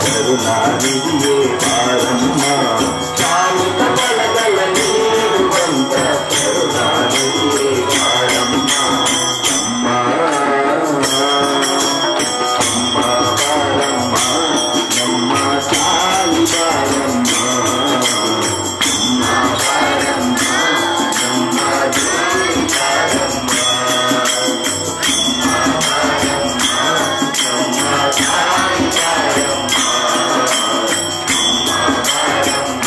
ಕರುಣಾನಿಧಿಯೇ ಬಾರಮ್ಮ, ಶಾಂತ ಬಲಗಳ ನೀಡುವಂತ ಕರುಣಾನಿಧಿಯೇ ಬಾರಮ್ಮ. ಅಮ್ಮ ಅಮ್ಮ ಬಾರಮ್ಮ, ನಮ್ಮ ತಾಯಿ ಬಾರಮ್ಮ. ಅಮ್ಮ ಬಾರಮ್ಮ, ನಮ್ಮ ದೇವಿ ಬಾರಮ್ಮ. ಅಮ್ಮ ಬಾರಮ್ಮ, ನಮ್ಮ ತಾಯಿ ಬಾರಮ್ಮ. ಅಮ್ಮ ಬಾರಮ್ಮ,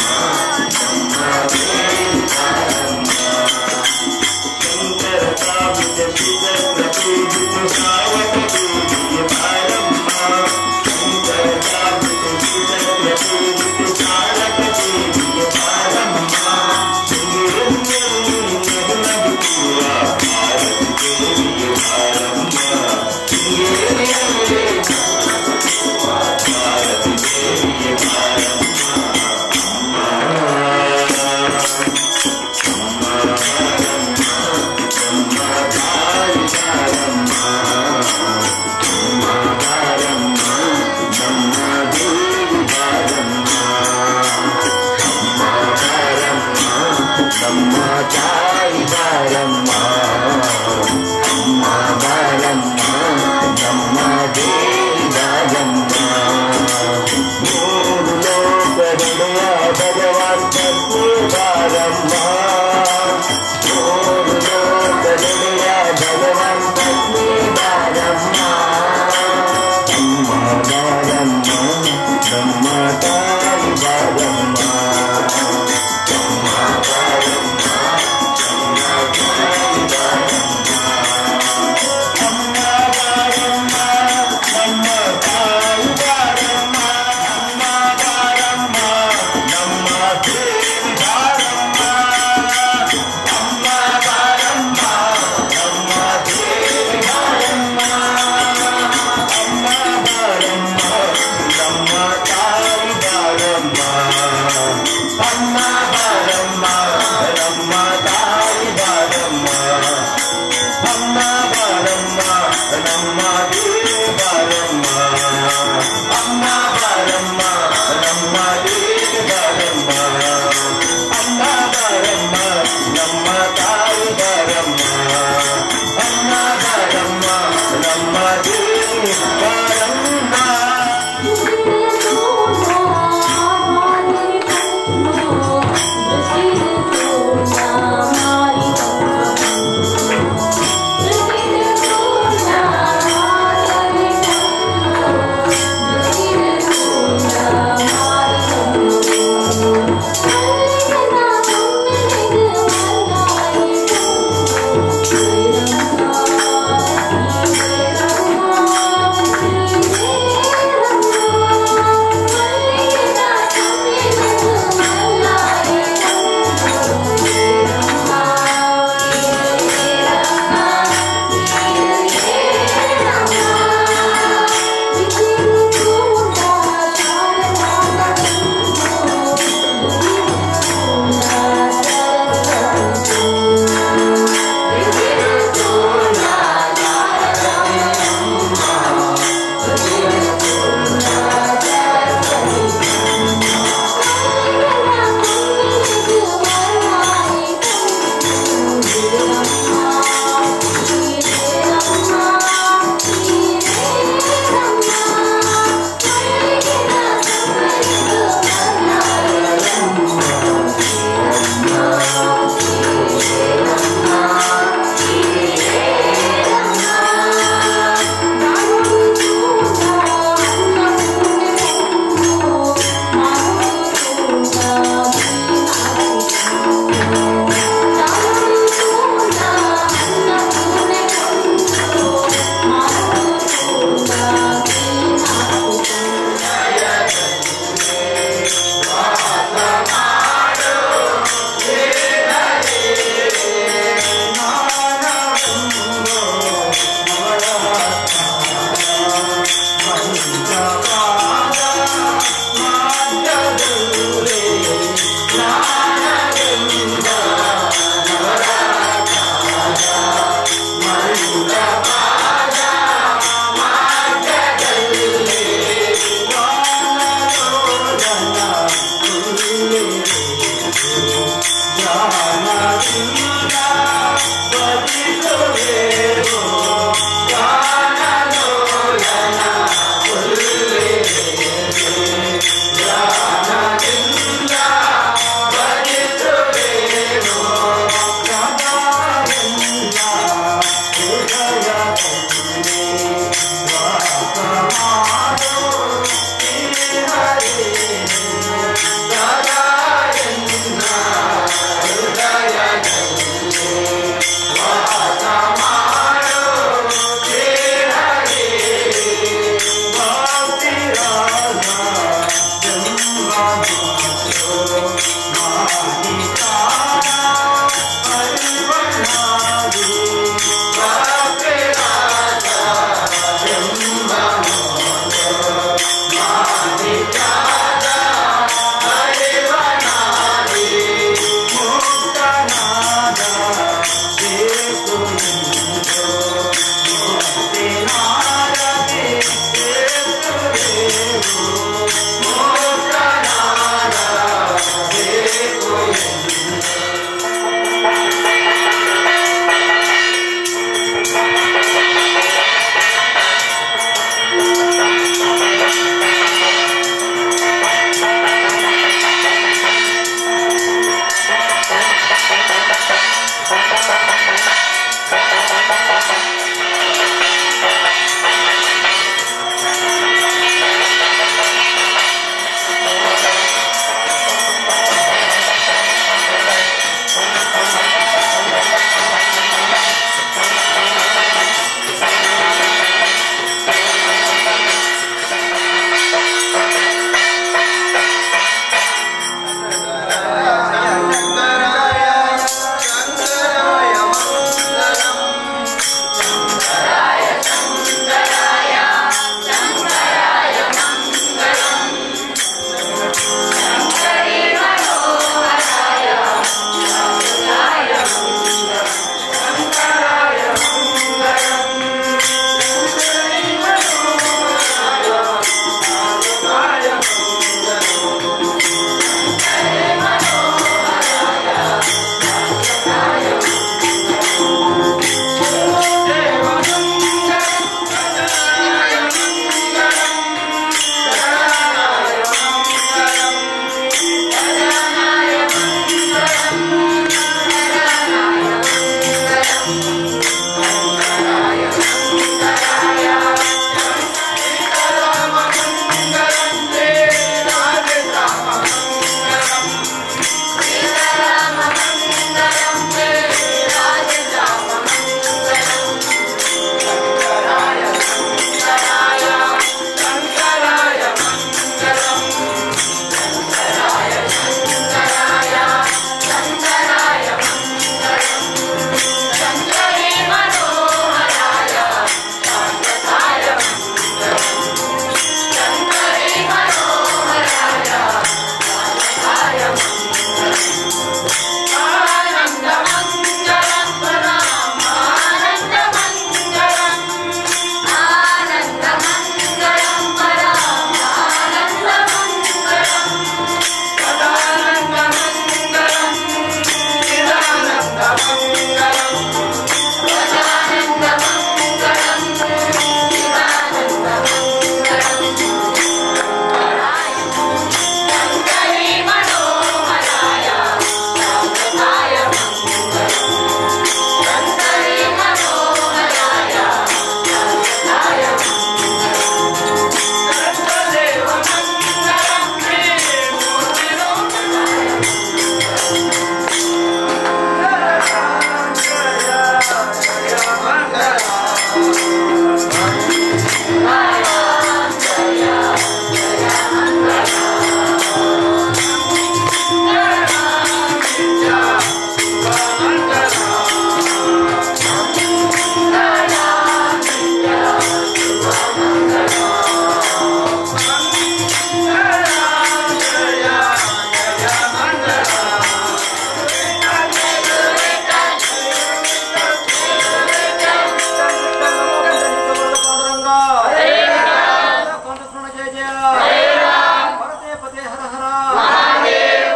ಪರತೆ ಪತೆ ಹರ ಹರ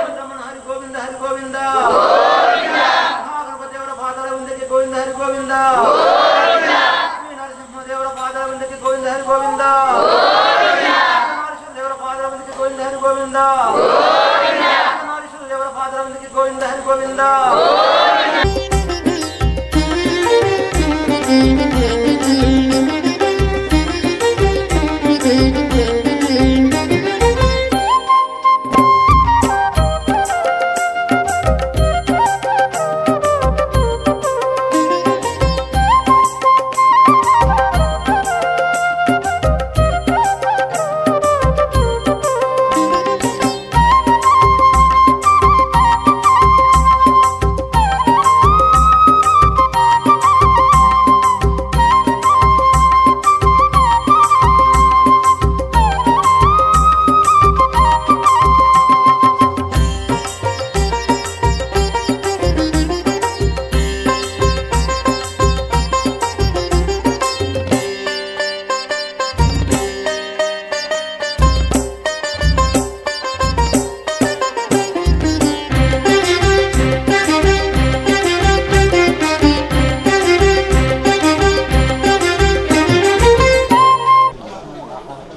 ಮಹಾದೇವ ಹರಿ ಗೋವಿಂದ ಹರಿ ಗೋವಿಂದ ಮಹಾಗಣಪತಿಯವರ ಪಾದರ ವೃಂದಕ್ಕೆ ಗೋವಿಂದ ಹರಿ ಗೋವಿಂದ ಲಕ್ಷ್ಮೀ ನರಸಿಂಹದೇವರ ಪಾದರ ವೃಂದಕ್ಕೆ ಗೋವಿಂದ ಹರಿ ಗೋವಿಂದ ದೇವರ ಪಾದರ ವೃಂದಕ್ಕೆ ಗೋವಿಂದ ಹರಿ ಗೋವಿಂದ ದೇವರ ಪಾದರ ವೃಂದಕ್ಕೆ ಗೋವಿಂದ ಹರಿ ಗೋವಿಂದ.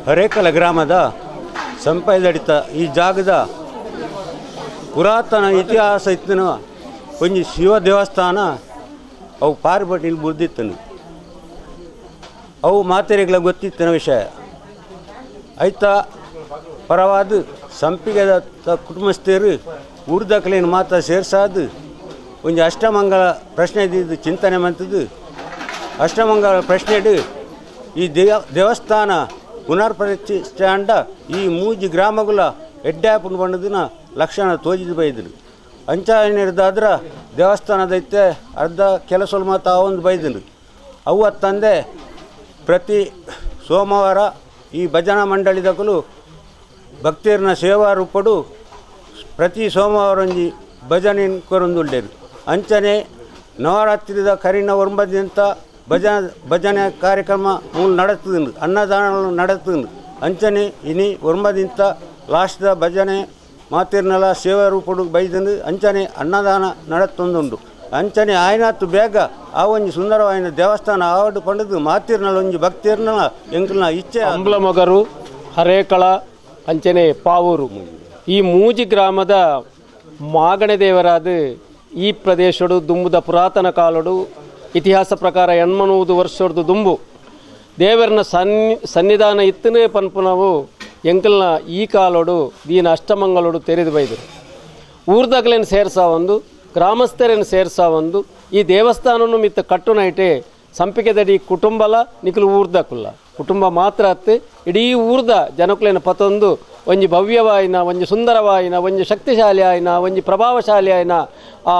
ಹರೇಕಲ ಗ್ರಾಮದ ಸಂಪೈದಡಿತ ಈ ಜಾಗದ ಪುರಾತನ ಇತಿಹಾಸ ಇತ್ತನ ಒಂಜಿ ಶಿವ ದೇವಸ್ಥಾನ ಅವು ಪಾರ್ಬಟಿಲಿ ಬುರ್ದಿತ್ತನು ಅವು ಮಾತೆರೆಗಳ ಗೊತ್ತಿತ್ತನ ವಿಷಯ ಐತ ಪರವಾದ ಸಂಪಿಗೆದ ಕುಟುಂಬಸ್ಥರು ಊರ್ದಕ್ಲೇನು ಮಾತ ಸೇರ್ಸಾದು ಒಂಜಿ ಅಷ್ಟಮಂಗಳ ಪ್ರಶ್ನೆ ಇದ್ದಿದ್ದು ಚಿಂತನೆ ಮಂತದ್ದು ಅಷ್ಟಮಂಗಳ ಪ್ರಶ್ನೆಡು ಈ ದೇವಸ್ಥಾನ ಪುನರ್ ಪ್ರತಿಷ್ಠಾಂಡ ಈ ಮೂಜಿ ಗ್ರಾಮಗಳ ಎಡ್ಡಾಪುನ ಬಣ್ಣದಿನ ಲಕ್ಷಣ ತೋಜಿದು ಬೈದರು. ಅಂಚಾಯನಿರ್ದಾದ್ರ ದೇವಸ್ಥಾನದೈತೆ ಅರ್ಧ ಕೆಲಸ ಮಾತು ಒಂದು ಬೈದರು. ಅವು ತಂದೆ ಪ್ರತಿ ಸೋಮವಾರ ಈ ಭಜನಾ ಮಂಡಳಿದಕಲು ಭಕ್ತಿಯರ್ನ ಸೇವಾ ರೂಪಡು ಪ್ರತಿ ಸೋಮವಾರ ಒಂಜಿ ಭಜನೆ ಕೊರೊಂದುಲ್ಲೇರು. ಅಂಚನೆ ನವರಾತ್ರಿದ ಕರಿನ ಒಂಬದಿಂತ ಭಜನೆ ಕಾರ್ಯಕ್ರಮ ಮೂಲ ನಡತುಂಡು, ಅನ್ನದಾನ ನಡತುಂಡು. ಅಂಚನೆ ಇನಿ ಒಂಬದಿಂತ ಲಾಸ್ಟ್ದ ಭಜನೆ ಮಾತಿರ್ನಲ ಸೇವಾ ರೂಪಡು ಬೈದಂಡು ಅಂಚನೆ ಅನ್ನದಾನ ನಡತೊಂದುಂಡು. ಅಂಚನೆ ಆಯ್ನಾತು ಬೇಗ ಆ ಒಂಜಿ ಸುಂದರವಾಯಿನ ದೇವಸ್ಥಾನ ಆವಡು ಪಂಡದು ಮಾತಿರ್ನಲ ಒಂಜಿ ಭಕ್ತಿರ್ನಲ ಎಂಕಲ್ನ ಇಚ್ಛೆ. ಅಂಬ್ಲಮೊಗರು, ಹರೇಕಳ, ಅಂಚನೆ ಪಾವೂರು ಈ ಮೂಜಿ ಗ್ರಾಮದ ಮಾಗಣೆ ದೇವರಾದ ಈ ಪ್ರದೇಶಡು ದುಂಬುದ ಪುರಾತನ ಕಾಲಡು ಇತಿಹಾಸ ಪ್ರಕಾರ 800 ವರ್ಷದ ದುಂಬು ದೇವರನ ಸನ್ನಿಧಾನ ಇತ್ತನೇ ಪನ್ಪುನವು ಎಂಕಲ್ನ ಈ ಕಾಲೋಡು ದೀನ ಅಷ್ಟಮಂಗಳೋಡು ತೆರೆದು ಬೈದರು. ಊರ್ದಗಲೇನು ಸೇರ್ಸಾ ಒಂದು, ಗ್ರಾಮಸ್ಥರೇನು ಸೇರ್ಸಾ ಒಂದು ಈ ದೇವಸ್ಥಾನನು ಮಿತ್ತ ಕಟ್ಟುನೈಟೆ ಸಂಪಿಗೆದಡಿ ಕುಟುಂಬಲ ನಿಕಲು ಊರ್ದಕುಲ್ಲ ಕುಟುಂಬ ಮಾತ್ರ ಅತ್ತೆ ಇಡೀ ಊರ್ದ ಜನಕುಲೇನ ಪತೊಂದು ಒಂಜಿ ಭವ್ಯವಾಯಿನ ಒಂಜಿ ಸುಂದರವಾಯಿನ ಒಂಜಿ ಶಕ್ತಿಶಾಲಿ ಆಯಿನ ಒಂಜಿ ಪ್ರಭಾವಶಾಲಿ ಆಯಿನ ಆ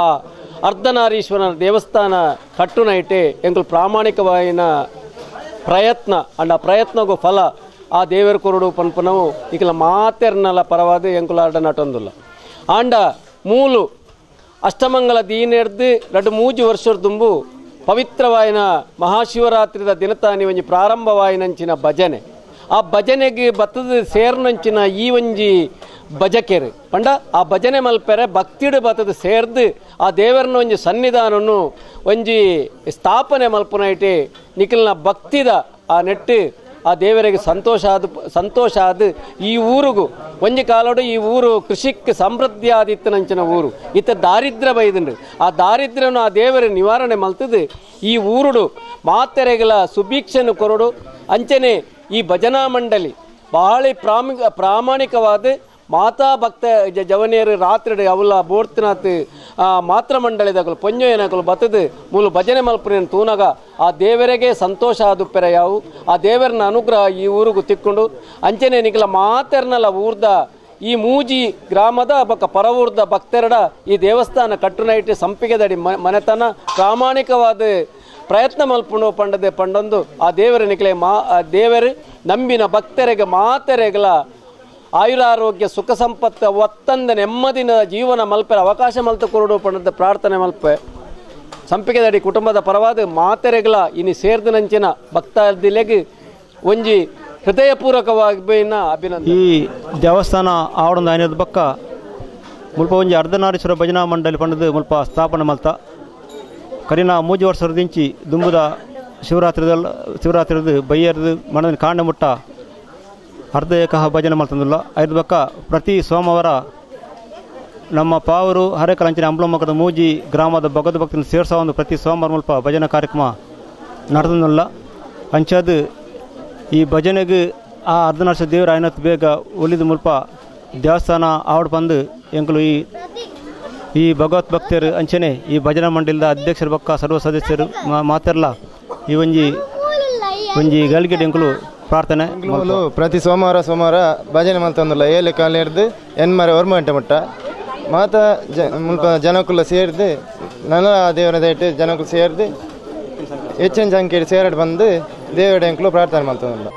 ಅರ್ಧನಾರೀಶ್ವರನ ದೇವಸ್ಥಾನ ಕಟ್ಟುನೈಟೆ ಎಂಕುಲು ಪ್ರಾಮಾಣಿಕವಾಯಿನ ಪ್ರಯತ್ನ ಅಂಡ ಪ್ರಯತ್ನಗೂ ಫಲ ಆ ದೇವರ ಕೊರಡು ಪನ್ಪುನವು ಇಕಲ ಮಾತೆರ್ನಲ ಪರವಾದ ಎಂಕುಲ ಅಡ್ಡ ನಟೊಂದುಲ್ಲ. ಆಂಡ ಮೂಲು ಅಷ್ಟಮಂಗಲ ದೀನೆರ್ದು 2-3 ವರ್ಷದ ದುಂಬು ಪವಿತ್ರವಾಯಿನ ಮಹಾಶಿವರಾತ್ರಿದ ದಿನತಾನಿ ಒಂಜಿ ಪ್ರಾರಂಭವಾಯಿನಂಚಿನ ಭಜನೆ ಆ ಭಜನೆಗೆ ಬತ್ತದ ಸೇರ್ನಂಚಿನ ಈ ಒಂಜಿ ಭಜಕೆರು ಪಂಡ ಆ ಭಜನೆ ಮಲ್ಪೆರೆ ಭಕ್ತಿಡು ಬತ್ತದ ಸೇರ್ದು ಆ ದೇವರನ್ನ ಒಂಜಿ ಸನ್ನಿಧಾನನು ಒಂಜಿ ಸ್ಥಾಪನೆ ಮಲ್ಪುನೈಟೆ ನಿಖಲ್ನ ಭಕ್ತಿದ ಆ ನೆಟ್ಟು ಆ ದೇವರಿಗೆ ಸಂತೋಷ ಆದ ಈ ಊರಿಗೂ ಒಂಜಿ ಕಾಲೋಡು ಈ ಊರು ಕೃಷಿಕ್ಕೆ ಸಮೃದ್ಧಿ ಆದಿತ್ತನಂಚಿನ ಊರು ಇತ್ತ ದಾರಿದ್ರ್ಯ ಬೈದಂಡ್ರಿ ಆ ದಾರಿದ್ರ್ಯನು ಆ ದೇವರ ನಿವಾರಣೆ ಮಲ್ತದು ಈ ಊರುಡು ಮಾತೆರೆಗಳ ಸುಭೀಕ್ಷೆನು ಕೊರಡು. ಅಂಚನೆ ಈ ಭಜನಾ ಮಂಡಳಿ ಬಹಳ ಪ್ರಾಮಾಣಿಕವಾದ ಮಾತಾ ಭಕ್ತ ಜವನಿಯರು ರಾತ್ರಿ ಅವಲ ಬೋರ್ತಿನಾಥ್ ಮಾತ್ರ ಮಂಡಳಿದಾಗಲು ಪೊಂಜೋಯನಕಲು ಬತ್ತದು ಮೂಲು ಭಜನೆ ಮಲ್ಪುನ ತೂನಗ ಆ ದೇವರಿಗೆ ಸಂತೋಷ ಆದುಪ್ಪೆರೆ ಯಾವು ಆ ದೇವರನ ಅನುಗ್ರಹ ಈ ಊರಿಗೂ ತಿಕ್ಕೊಂಡು. ಅಂಚನೆ ನಿಕಲ ಮಾತೆರ್ನಲ ಊರ್ದ ಈ ಮೂಜಿ ಗ್ರಾಮದ ಬೊಕ್ಕ ಪರವೂರ್ದ ಭಕ್ತೆರಡ ಈ ದೇವಸ್ಥಾನ ಕಟ್ಟುನೈಟು ಸಂಪಿಗೆದಡಿ ಮನೆತನ ಪ್ರಾಮಾಣಿಕವಾದ ಪ್ರಯತ್ನ ಮಲ್ಪುಂಡು ಪಂಡದೆ ಪಂಡೊಂದು ಆ ದೇವರ ನಿಕಲೆ ಮಾ ದೇವರು ನಂಬಿನ ಭಕ್ತರಿಗೆ ಮಾತೆರೆಗಳ ಆಯುರಾರೋಗ್ಯ ಸುಖ ಸಂಪತ್ತು ಒತ್ತಂದ ನೆಮ್ಮದಿನ ಜೀವನ ಮಲ್ಪೆರ ಅವಕಾಶ ಮಲ್ತು ಕೊರಡು ಪಂಡದ ಪ್ರಾರ್ಥನೆ ಮಲ್ಪೆ. ಸಂಪಿಗೆದಡಿ ಕುಟುಂಬದ ಪರವಾದ ಮಾತೆರೆಗಳ ಇನಿ ಸೇರ್ದನಂಚಿನ ಭಕ್ತಾದಿಲೆಗ್ ಒಂಜಿ ಹೃದಯಪೂರ್ವಕವಾಗಿ ಅಭಿನಂದನೆ. ಈ ದೇವಸ್ಥಾನ ಆವಡೊಂದು ಆಯ್ನದ ಬೊಕ್ಕ ಮುಲ್ಪ ಒಂಜಿ ಅರ್ಧನಾರೀಶ್ವರ ಭಜನಾ ಮಂಡಳಿ ಪಂಡದು ಮುಲ್ಪ ಸ್ಥಾಪನೆ ಮಲ್ತ ಕರಿನ 3 ವರ್ಷದಿಂಚಿ ದುಂಬುದ ಶಿವರಾತ್ರಿದ ಬಯ್ಯರ್ದು ಮಣದ ಕಾಂಡ ಮುಟ್ಟ ಅರ್ಧ ಏಕಹ ಭಜನೆ ಮಲ್ತಂದುಲ್ಲ. ಐದು ಬೊಕ್ಕ ಪ್ರತಿ ಸೋಮವಾರ ನಮ್ಮ ಪಾವರು ಹರೇಕಲಂಚಿನ ಅಂಬ್ಲಮಕ್ಕದ ಮೂಜಿ ಗ್ರಾಮದ ಭಗದ ಭಕ್ತನ ಸೇರ್ಸ ಒಂದು ಪ್ರತಿ ಸೋಮವಾರ ಮುಲ್ಪ ಭಜನಾ ಕಾರ್ಯಕ್ರಮ ನಡೆದಲ್ಲ. ಅಂಚಾದ ಈ ಭಜನೆಗೆ ಆ ಅರ್ಧನಾರೀಶ್ವರ ದೇವರ ಆಯ್ನತ್ ಬೇಗ ಒಲಿದ ಮುಲ್ಪ ದೇವಸ್ಥಾನ ಆವಡ್ ಬಂದು ಎಂಕಲು ಈ ಈ ಭಗವತ್ ಭಕ್ತರು ಅಂಚನೆ ಈ ಭಜನಾ ಮಂಡಳಿದ ಅಧ್ಯಕ್ಷರ ಬೊಕ್ಕ ಸರ್ವ ಸದಸ್ಯರು ಮಾತೆರ್ಲ ಈ ಒಂಜಿ ಒಂಜಿ ಗಳಿಗೆಡ್ ಎಂಕಲು ಪ್ರಾರ್ಥನೆ. ಪ್ರತಿ ಸೋಮವಾರ ಸೋಮವಾರ ಭಜನೆ ಮಲ್ತೊಂದುಲ್ಲ 7 ಕಾಲ ಹಿಡ್ದು 8 9 ಗಂಟೆ ಮುಟ್ಟ ಮಾತ ಮುಲ್ಪ ಜನಕುಲ ಸೇರ್ದು ನನ್ನ ದೇವರ ದಯಟ್ಟು ಜನಕುಲು ಸೇರ್ದು ಹೆಚ್ಚಿನ ಸಂಖ್ಯೆಯಲ್ಲಿ ಸೇರಡ್ ಬಂದು ದೇವರ ಎಂಕಲು ಪ್ರಾರ್ಥನೆ ಮಲ್ತೊಂದುಲ್ಲ.